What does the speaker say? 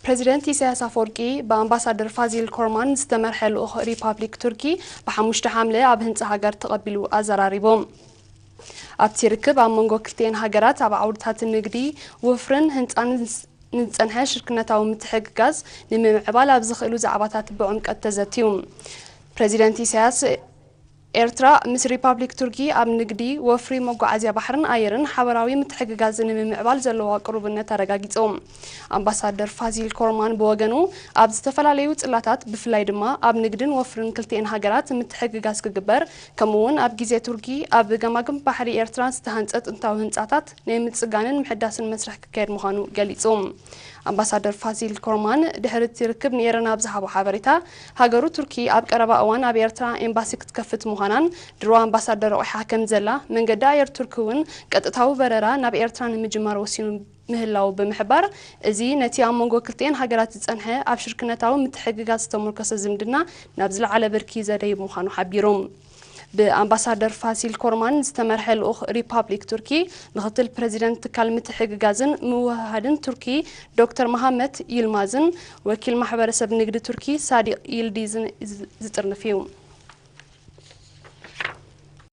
ፕሬዚደንት ኢሳያስ ኣፈወርቂ ብኣምባሳደር ፋዚል ኮርማን ዝተመርሐ ልኡኽ ሪፓብሊክ ቱርኪ ብሓሙሽተ ሓምለ ኣብ ህንጻ ሃገር ተቐቢሉ ኣዘራሪቦም። ኣብቲ ርክብ ኣብ መንጎ ክልቲኤን ሃገራት ኣብ ዓውድታት ንግዲ፣ ወፍርን ህንጻን ንዝጸንሐ ሽርክነታዊ ምትሕግጋዝ ንምምዕባል ኣብ ዝኽእሉ ዛዕባታት ብዕምቀት ተዘትዩ። ፕሬዚደንት ኢሳያስ ኤርትራ ምስ ሪፓብሊክ ቱርኪ ኣብ ንግዲ፣ ወፍሪ፣ መጓዓዝያ ባሕርን ኣየርን ሓበራዊ ምትሕግጋዝ ንምምዕባል ዘለዋ ቅሩብነት ኣረጋጊጾም። ኣምባሳደር ፋዚል ኮርማን ብወገኑ ኣብ ዝተፈላለዩ ጽላታት ብፍላይ ድማ ኣብ ንግድን ወፍርን ክልቲኤን ሃገራት ምትሕግጋዝ ክግበር ከምኡ እውን ኣብ ግዜ ቱርኪ ኣብ ገማግም ባሕሪ ኤርትራ ዝተሃንጸ ጥንታዊ ህንጻታት ናይ ምጽጋንን ምሕዳስን መስርሕ ክካየድ ምዃኑ ገሊጹ። ኣምባሳደር ፋሲል ኮርማን ድሕሪ እቲ ርክብ ንኤረና ኣብ ዝሃቦ ሓበሬታ፣ ሃገሩ ቱርኪ ኣብ ቀረባ እዋን ኣብ ኤርትራ ኤምባሲ ክትከፍት ምዃናን ድሮ ኣምባሳደር ረቑሓ ከም ዘላ፣ መንገዲ ኣየር ቱርኪ እውን ቀጥታዊ በረራ ናብ ኤርትራ ንምጅማር ወሲኑ ምህላው ብምሕባር፣ እዚ ነቲ ኣብ መንጎ ክልቲኤን ሃገራት ዝጸንሐ ኣብ ሽርክነታዊ ምትሕግጋዝ ዝተመርኮሰ ዝምድና ናብ ዝለዓለ ብርኪ ዘደይብ ምዃኑ ሓቢሩ። ብኣምባሳደር ፋሲል ኮርማን ዝተመርሐ ልኡኽ ሪፓብሊክ ቱርኪ ምኽትል ፕሬዚደንት ትካል ምትሕግጋዝን ምውህሃድን ቱርኪ ዶክተር መሃመት ይልማዝን ወኪል ማሕበረሰብ ንግዲ ቱርኪ ሳዲቅ ይልዲዝን ዝጥርንፍ እዩ።